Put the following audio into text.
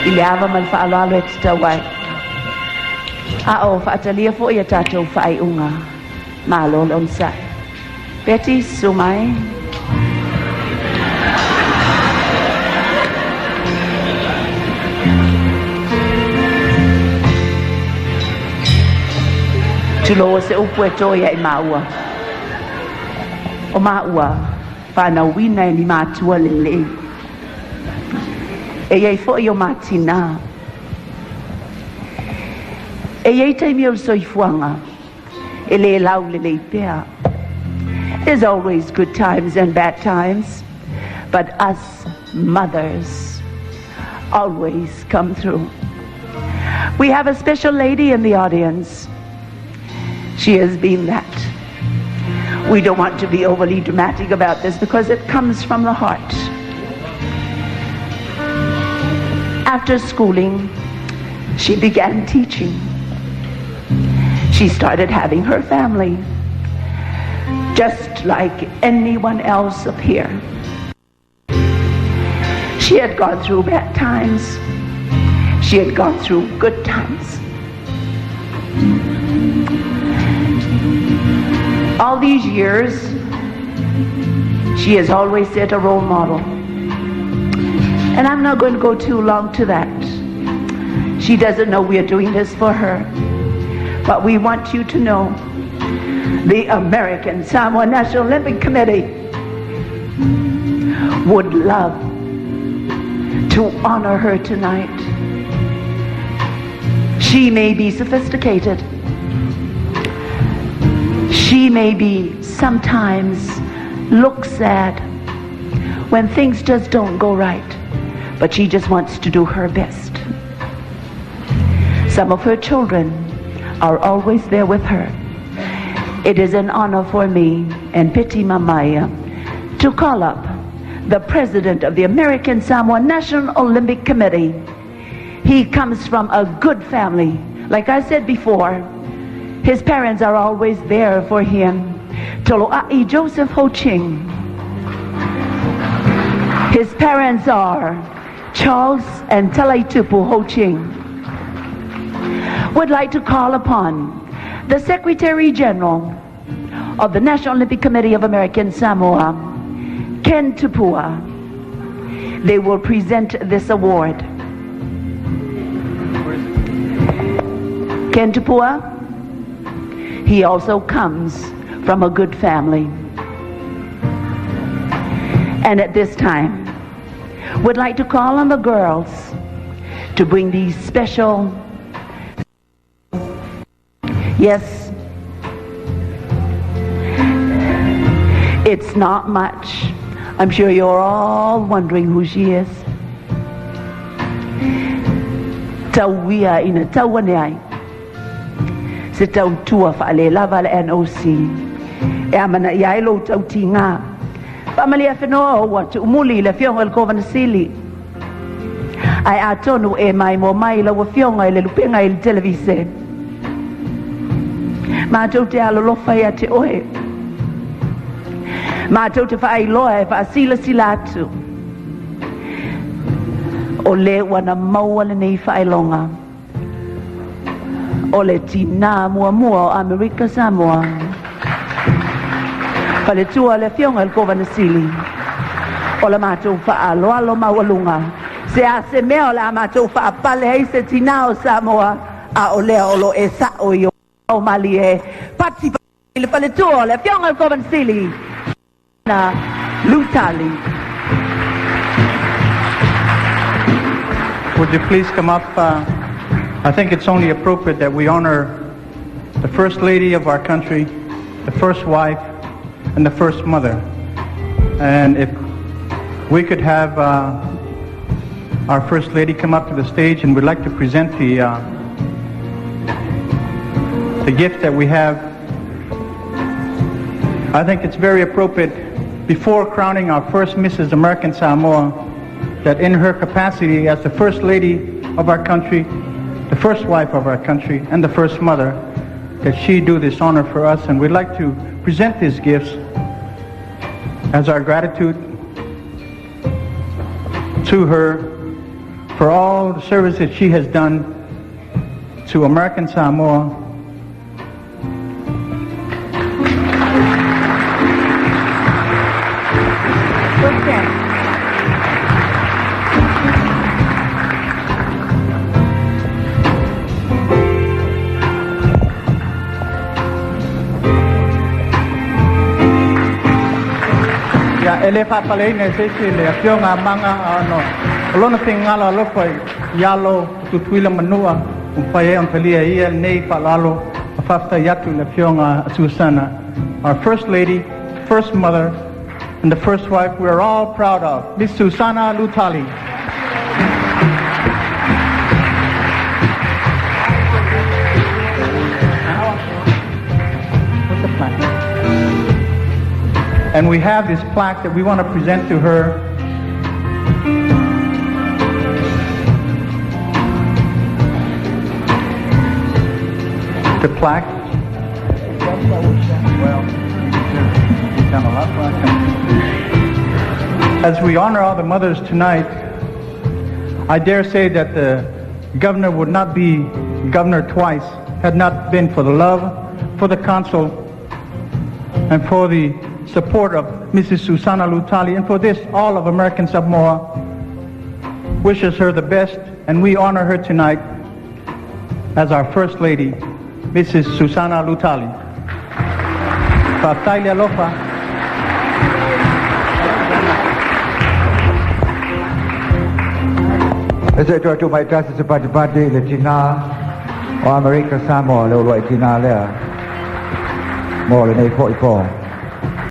I le ava ma le faaaloalo e tatau ai. A o faatalia foi a tatou faaiuga. Malo le onosai. Betty, susu mai. Tulou o se upu e to ia i maua. O maua, whanauina e ni mātua lelei. E iai foi o matinā. E iai taimi o le soifuaga e le laulelei pea. There's always good times and bad times, but us mothers always come through. We have a special lady in the audience. She has been that. We don't want to be overly dramatic about this because it comes from the heart. After schooling, she began teaching. She started having her family, just like anyone else up here. She had gone through bad times. She had gone through good times. All these years, she has always set a role model. And I'm not going to go too long to that. She doesn't know we are doing this for her. But we want you to know the American Samoa National Olympic Committee would love to honor her tonight. She may be sophisticated. She may be sometimes look sad when things just don't go right, but she just wants to do her best. Some of her children are always there with her. It is an honor for me and Piti Mamaia to call up the president of the American Samoa National Olympic Committee. He comes from a good family. Like I said before, his parents are always there for him. Toloa'i Joseph Ho Ching. His parents are Charles and Talaitupu Ho Ching. Would like to call upon the Secretary General of the National Olympic Committee of American Samoa, Ken Tupua. They will present this award. Ken Tupua, he also comes from a good family. And at this time, would like to call on the girls to bring these special, yes, it's not much. I'm sure you're all wondering who she is. Tauia ina tau ane ai. Se tautua faalelava a le NOC. E amanaia ai lou tautiga. Faamalie whenua ua tuumuli i le afioga i le Kovana Sili. Ae atonu e maimoa mai lau afioga i le lupega i le televise. Matou te alolofa ia te oe. Matou te faailoa e faasilasila atu. O le ua na maua lenei faailoga. O le tinā muamua o Amerika Samoa. Faletua le afioga i le Kovana Sili. O la matou faaaloalo maualuga. Se a se mea o le a matou faapale ai se tinā o Samoa, a o lea o lo e sa'o i o malie. Pati i le faletua o le afioga i le Kovana Sili. Na Lutali. Would you please come up? I think it's only appropriate that we honor the First Lady of our country, the first wife, and the first mother. And if we could have our First Lady come up to the stage, and we'd like to present the gift that we have. I think it's very appropriate, before crowning our first Mrs. American Samoa, that in her capacity as the First Lady of our country, the first wife of our country, and the first mother, that she do this honor for us. And we'd like to present these gifts as our gratitude to her for all the service that she has done to American Samoa. Ia, e le faapaleina e se isi le afioga a Maga ona o lona finagalo alofa i alo o Tutuila ma Manua ua mafai ai ona talia e ia lenei faaaloalo ma faafetai atu i le afioga a Susana, our First Lady, First Mother, and the first wife we are all proud of, Miss Susana Lutali. What's the plaque? And we have this plaque that we want to present to her. The plaque. Well, you've done a lot for our country. As we honor all the mothers tonight, I dare say that the governor would not be governor twice had not been for the love, for the counsel, and for the support of Mrs. Susana Lutali, and for this, all of American Samoa wishes her the best, and we honor her tonight as our First Lady, Mrs. Susana Lutali. Faafetai le alofa. E se toe tuumaitasi se patipati i le tinā o Amerika Samoa le uluai tinā lea mo lenei foi pō.